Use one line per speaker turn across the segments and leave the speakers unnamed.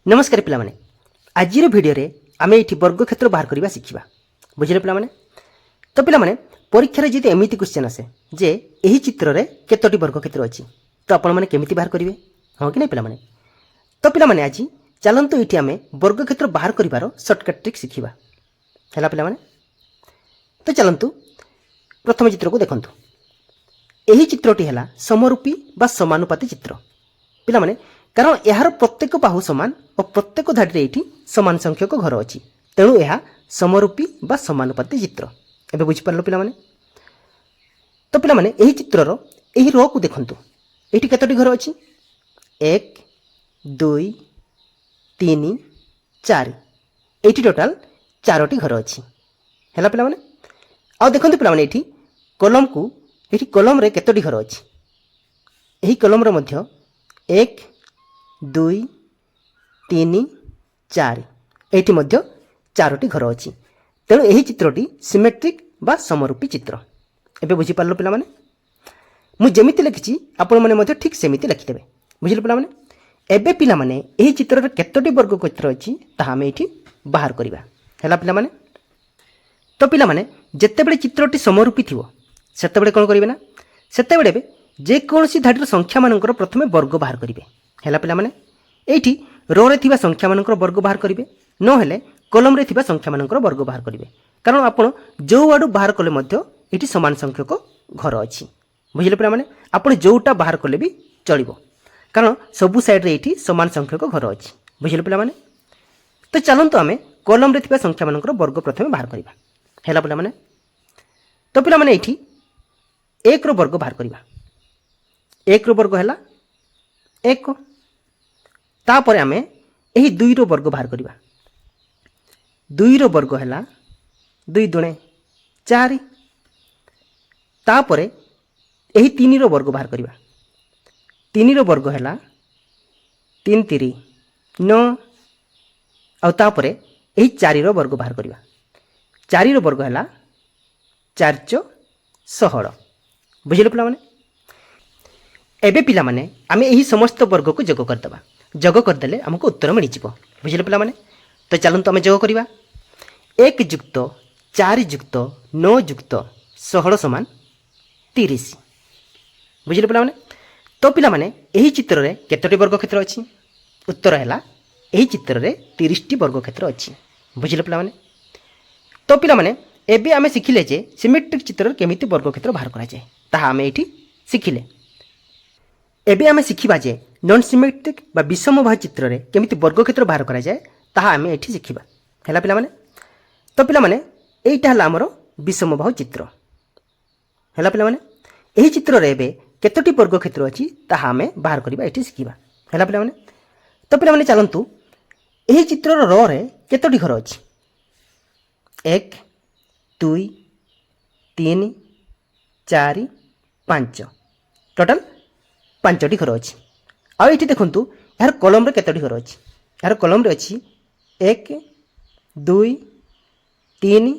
ନମସ୍କାର ପିଲାମାନେ, ଆଜିର ଭିଡ଼ିଓରେ ଆମେ ଏଇଠି ବର୍ଗକ୍ଷେତ୍ର ବାହାର କରିବା ଶିଖିବା। ବୁଝିଲେ ପିଲାମାନେ? ତ ପିଲାମାନେ, ପରୀକ୍ଷାରେ ଯଦି ଏମିତି କ୍ୱେଶ୍ଚନ୍ ଆସେ ଯେ ଏହି ଚିତ୍ରରେ କେତୋଟି ବର୍ଗକ୍ଷେତ୍ର ଅଛି, ତ ଆପଣମାନେ କେମିତି ବାହାର କରିବେ? ହଁ କି ନାହିଁ ପିଲାମାନେ? ତ ପିଲାମାନେ, ଆଜି ଚାଲନ୍ତୁ ଏଇଠି ଆମେ ବର୍ଗକ୍ଷେତ୍ର ବାହାର କରିବାର ସର୍ଟକଟ୍ ଟ୍ରିକ୍ ଶିଖିବା। ହେଲା ପିଲାମାନେ? ତ ଚାଲନ୍ତୁ, ପ୍ରଥମ ଚିତ୍ରକୁ ଦେଖନ୍ତୁ। ଏହି ଚିତ୍ରଟି ହେଲା ସମରୂପୀ ବା ସମାନୁପାତୀ ଚିତ୍ର ପିଲାମାନେ, କାରଣ ଏହାର ପ୍ରତ୍ୟେକ ବାହୁ ସମାନ ଓ ପ୍ରତ୍ୟେକ ଧାଡ଼ିରେ ଏଇଠି ସମାନ ସଂଖ୍ୟକ ଘର ଅଛି। ତେଣୁ ଏହା ସମରୂପୀ ବା ସମାନୁପାତୀ ଚିତ୍ର। ଏବେ ବୁଝିପାରିଲ ପିଲାମାନେ? ତ ପିଲାମାନେ, ଏହି ଚିତ୍ରର ଏହି ରୋକୁ ଦେଖନ୍ତୁ। ଏଇଠି କେତୋଟି ଘର ଅଛି? ଏକ, ଦୁଇ, ତିନି, ଚାରି। ଏଇଠି ଟୋଟାଲ ଚାରୋଟି ଘର ଅଛି। ହେଲା ପିଲାମାନେ? ଆଉ ଦେଖନ୍ତୁ ପିଲାମାନେ, ଏଇଠି କଲମକୁ, ଏଇଠି କଲମରେ କେତୋଟି ଘର ଅଛି? ଏହି କଲମରେ ମଧ୍ୟ ଏକ, ଦୁଇ, ତିନି, ଚାରି। ଏଇଠି ମଧ୍ୟ ଚାରୋଟି ଘର ଅଛି। ତେଣୁ ଏହି ଚିତ୍ରଟି ସିମେଟ୍ରିକ୍ ବା ସମରୂପୀ ଚିତ୍ର। ଏବେ ବୁଝିପାରିଲ ପିଲାମାନେ? ମୁଁ ଯେମିତି ଲେଖିଛି, ଆପଣମାନେ ମଧ୍ୟ ଠିକ୍ ସେମିତି ଲେଖିଦେବେ। ବୁଝିଲେ ପିଲାମାନେ? ଏବେ ପିଲାମାନେ, ଏହି ଚିତ୍ରରେ କେତୋଟି ବର୍ଗକ୍ଷେତ୍ର ଅଛି, ତାହା ଆମେ ଏଇଠି ବାହାର କରିବା। ହେଲା ପିଲାମାନେ? ତ ପିଲାମାନେ, ଯେତେବେଳେ ଚିତ୍ରଟି ସମରୂପୀ ଥିବ, ସେତେବେଳେ କ'ଣ କରିବେ ନା, ସେତେବେଳେ ଏବେ ଯେକୌଣସି ଧାଡ଼ିର ସଂଖ୍ୟାମାନଙ୍କର ପ୍ରଥମେ ବର୍ଗ ବାହାର କରିବେ। ହେଲା ପିଲାମାନେ? ଏଇଠି ରୋରେ ଥିବା ସଂଖ୍ୟାମାନଙ୍କର ବର୍ଗ ବାହାର କରିବେ, ନହେଲେ କଲମରେ ଥିବା ସଂଖ୍ୟାମାନଙ୍କର ବର୍ଗ ବାହାର କରିବେ। କାରଣ ଆପଣ ଯେଉଁ ଆଡ଼ୁ ବାହାର କଲେ ମଧ୍ୟ ଏଇଠି ସମାନ ସଂଖ୍ୟକ ଘର ଅଛି। ବୁଝିଲେ ପିଲାମାନେ? ଆପଣ ଯେଉଁଟା ବାହାର କଲେ ବି ଚଳିବ, କାରଣ ସବୁ ସାଇଡ଼୍ରେ ଏଇଠି ସମାନ ସଂଖ୍ୟକ ଘର ଅଛି। ବୁଝିଲେ ପିଲାମାନେ? ତ ଚାଲନ୍ତୁ, ଆମେ କଲମରେ ଥିବା ସଂଖ୍ୟାମାନଙ୍କର ବର୍ଗ ପ୍ରଥମେ ବାହାର କରିବା। ହେଲା ପିଲାମାନେ? ତ ପିଲାମାନେ, ଏଇଠି ଏକର ବର୍ଗ ବାହାର କରିବା। ଏକର ବର୍ଗ ହେଲା ଏକ। ତାପରେ ଆମେ ଏହି ଦୁଇର ବର୍ଗ ବାହାର କରିବା। ଦୁଇର ବର୍ଗ ହେଲା ଦୁଇ ଦୁଣେ ଚାରି। ତାପରେ ଏହି ତିନିର ବର୍ଗ ବାହାର କରିବା। ତିନିର ବର୍ଗ ହେଲା ତିନି ତିରି ନଅ। ଆଉ ତାପରେ ଏହି ଚାରିର ବର୍ଗ ବାହାର କରିବା। ଚାରିର ବର୍ଗ ହେଲା ଚାରି ଚଉ 16। ବୁଝିଲେ ପିଲାମାନେ? ଏବେ ପିଲାମାନେ, ଆମେ ଏହି ସମସ୍ତ ବର୍ଗକୁ ଯୋଗ କରିଦେବା। ଯୋଗ କରିଦେଲେ ଆମକୁ ଉତ୍ତର ମିଳିଯିବ। ବୁଝିଲେ ପିଲାମାନେ? ତ ଚାଲନ୍ତୁ, ଆମେ ଯୋଗ କରିବା। ଏକ ଯୁକ୍ତ ଚାରି ଯୁକ୍ତ ନଅ ଯୁକ୍ତ 16 ସମାନ 30। ବୁଝିଲେ ପିଲାମାନେ? ତ ପିଲାମାନେ, ଏହି ଚିତ୍ରରେ କେତୋଟି ବର୍ଗକ୍ଷେତ୍ର ଅଛି? ଉତ୍ତର ହେଲା, ଏହି ଚିତ୍ରରେ 30ଟି ବର୍ଗକ୍ଷେତ୍ର ଅଛି। ବୁଝିଲେ ପିଲାମାନେ? ତ ପିଲାମାନେ, ଏବେ ଆମେ ଶିଖିଲେ ଯେ ସିମେଟ୍ରିକ୍ ଚିତ୍ରରେ କେମିତି ବର୍ଗକ୍ଷେତ୍ର ବାହାର କରାଯାଏ, ତାହା ଆମେ ଏଇଠି ଶିଖିଲେ। ଏବେ ଆମେ ଶିଖିବା ଯେ ନନ୍ ସିମେଟ୍ରିକ୍ ବା ବିଷମବାହୁ ଚିତ୍ରରେ କେମିତି ବର୍ଗକ୍ଷେତ୍ର ବାହାର କରାଯାଏ, ତାହା ଆମେ ଏଠି ଶିଖିବା। ହେଲା ପିଲାମାନେ? ତ ପିଲାମାନେ, ଏଇଟା ହେଲା ଆମର ବିଷମବାହୁ ଚିତ୍ର। ହେଲା ପିଲାମାନେ? ଏହି ଚିତ୍ରରେ ଏବେ କେତୋଟି ବର୍ଗକ୍ଷେତ୍ର ଅଛି, ତାହା ଆମେ ବାହାର କରିବା ଏଠି ଶିଖିବା। ହେଲା ପିଲାମାନେ? ତ ପିଲାମାନେ, ଚାଲନ୍ତୁ, ଏହି ଚିତ୍ରର ରରେ କେତୋଟି ଘର ଅଛି? ଏକ, ଦୁଇ, ତିନି, ଚାରି, ପାଞ୍ଚ। ଟୋଟାଲ ପାଞ୍ଚଟି ଘର ଅଛି। ଆଉ ଏଇଠି ଦେଖନ୍ତୁ, ଏହାର କଲମରେ କେତୋଟି ଘର ଅଛି? ଏହାର କଲମରେ ଅଛି ଏକ, ଦୁଇ, ତିନି,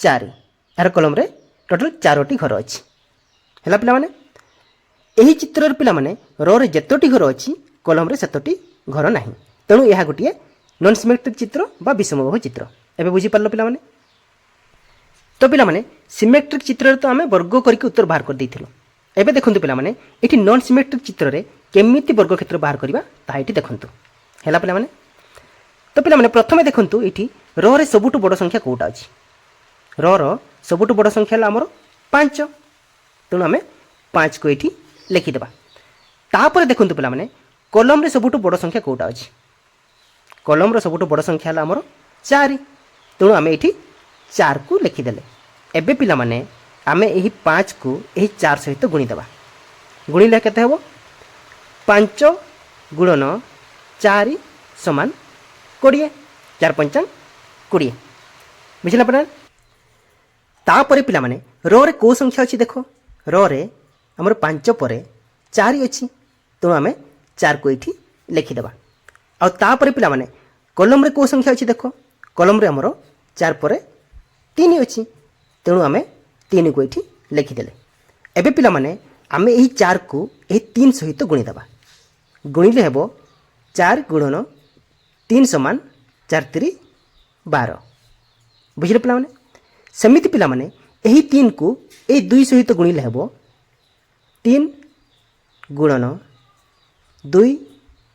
ଚାରି। ଏହାର କଲମରେ ଟୋଟାଲ ଚାରୋଟି ଘର ଅଛି। ହେଲା ପିଲାମାନେ? ଏହି ଚିତ୍ରରେ ପିଲାମାନେ, ରରେ ଯେତୋଟି ଘର ଅଛି, କଲମରେ ସେତୋଟି ଘର ନାହିଁ। ତେଣୁ ଏହା ଗୋଟିଏ ନନ୍ ସିମେଟ୍ରିକ୍ ଚିତ୍ର ବା ବିଷମବାହୁ ଚିତ୍ର। ଏବେ ବୁଝିପାରିଲ ପିଲାମାନେ? ତ ପିଲାମାନେ, ସିମେଟ୍ରିକ୍ ଚିତ୍ରରେ ତ ଆମେ ବର୍ଗ କରିକି ଉତ୍ତର ବାହାର କରିଦେଇଥିଲୁ। ଏବେ ଦେଖନ୍ତୁ ପିଲାମାନେ, ଏଠି ନନ୍ ସିମେଟ୍ରିକ୍ ଚିତ୍ରରେ କେମିତି ବର୍ଗକ୍ଷେତ୍ର ବାହାର କରିବା, ତାହା ଏଠି ଦେଖନ୍ତୁ। ହେଲା ପିଲାମାନେ? ତ ପିଲାମାନେ, ପ୍ରଥମେ ଦେଖନ୍ତୁ, ଏଠି ରରେ ସବୁଠୁ ବଡ଼ ସଂଖ୍ୟା କେଉଁଟା ଅଛି? ରର ସବୁଠୁ ବଡ଼ ସଂଖ୍ୟା ହେଲା ଆମର ପାଞ୍ଚ। ତେଣୁ ଆମେ ପାଞ୍ଚକୁ ଏଇଠି ଲେଖିଦେବା। ତାପରେ ଦେଖନ୍ତୁ ପିଲାମାନେ, କଲମରେ ସବୁଠୁ ବଡ଼ ସଂଖ୍ୟା କେଉଁଟା ଅଛି? କଲମର ସବୁଠୁ ବଡ଼ ସଂଖ୍ୟା ହେଲା ଆମର ଚାରି। ତେଣୁ ଆମେ ଏଇଠି ଚାରିକୁ ଲେଖିଦେଲେ। ଏବେ ପିଲାମାନେ, ଆମେ ଏହି ପାଞ୍ଚକୁ ଏହି ଚାରି ସହିତ ଗୁଣିଦେବା। ଗୁଣିଲେ କେତେ ହେବ? ପାଞ୍ଚ ଗୁଣନ ଚାରି ସମାନ 20। ଚାରି ପଞ୍ଚା 20। ବୁଝିଲା ପିଲାମାନେ? ତାପରେ ପିଲାମାନେ, ରରେ କେଉଁ ସଂଖ୍ୟା ଅଛି ଦେଖ। ରରେ ଆମର ପାଞ୍ଚ ପରେ ଚାରି ଅଛି। ତେଣୁ ଆମେ ଚାରିକୁ ଏଇଠି ଲେଖିଦେବା। ଆଉ ତାପରେ ପିଲାମାନେ, କଲମରେ କେଉଁ ସଂଖ୍ୟା ଅଛି ଦେଖ। କଲମରେ ଆମର ଚାରି ପରେ ତିନି ଅଛି। ତେଣୁ ଆମେ ତିନିକୁ ଏଇଠି ଲେଖିଦେଲେ। ଏବେ ପିଲାମାନେ, ଆମେ ଏହି ଚାରିକୁ ଏହି ତିନି ସହିତ ଗୁଣିଦେବା। ଗୁଣିଲେ ହେବ ଚାରି ଗୁଣନ 3 ସମାନ 4 ତିରି 12। ବୁଝିଲେ ପିଲାମାନେ? ସେମିତି ପିଲାମାନେ, ଏହି 3କୁ ଏଇ 2 ସହିତ ଗୁଣିଲେ ହେବ 3 ଗୁଣନ 2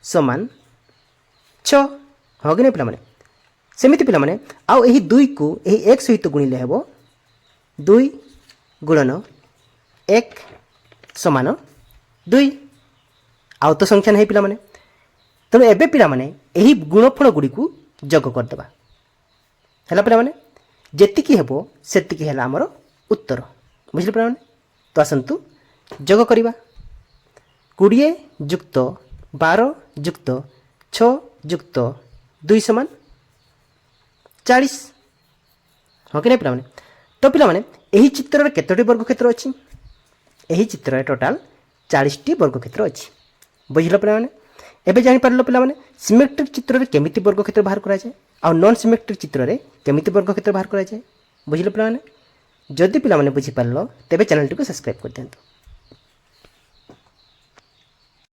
ସମାନ 6। ହଁ କି ନାହିଁ ପିଲାମାନେ? ସେମିତି ପିଲାମାନେ, ଆଉ ଏହି 2କୁ ଏହି 1 ସହିତ ଗୁଣିଲେ ହେବ 2 ଗୁଣନ 1 ସମାନ 2। ଆଉ ତ ସଂଖ୍ୟା ନାହିଁ ପିଲାମାନେ। ତେଣୁ ଏବେ ପିଲାମାନେ, ଏହି ଗୁଣଫଳ ଗୁଡ଼ିକୁ ଯୋଗ କରିଦେବା। ହେଲା ପିଲାମାନେ? ଯେତିକି ହେବ, ସେତିକି ହେଲା ଆମର ଉତ୍ତର। ବୁଝିଲେ ପିଲାମାନେ? ତ ଆସନ୍ତୁ ଯୋଗ କରିବା। 20 ଯୁକ୍ତ 12 ଯୁକ୍ତ 6 ଯୁକ୍ତ 2 ସମାନ 40। ହଁ କି ନାହିଁ ପିଲାମାନେ? ତ ପିଲାମାନେ, ଏହି ଚିତ୍ରରେ କେତୋଟି ବର୍ଗକ୍ଷେତ୍ର ଅଛି? ଏହି ଚିତ୍ରରେ ଟୋଟାଲ୍ 40ଟି ବର୍ଗକ୍ଷେତ୍ର ଅଛି। ବୁଝିଲ ପିଲାମାନେ? ଏବେ ଜାଣିପାରିଲ ପିଲାମାନେ, ସିମେଟ୍ରିକ୍ ଚିତ୍ରରେ କେମିତି ବର୍ଗକ୍ଷେତ୍ର ବାହାର କରାଯାଏ ଆଉ ନନ୍ ସିମେଟ୍ରିକ୍ ଚିତ୍ରରେ କେମିତି ବର୍ଗକ୍ଷେତ୍ର ବାହାର କରାଯାଏ? ବୁଝିଲ ପିଲାମାନେ? ଯଦି ପିଲାମାନେ ବୁଝିପାରିଲ, ତେବେ ଚ୍ୟାନେଲଟିକୁ ସବସ୍କ୍ରାଇବ୍ କରିଦିଅନ୍ତୁ।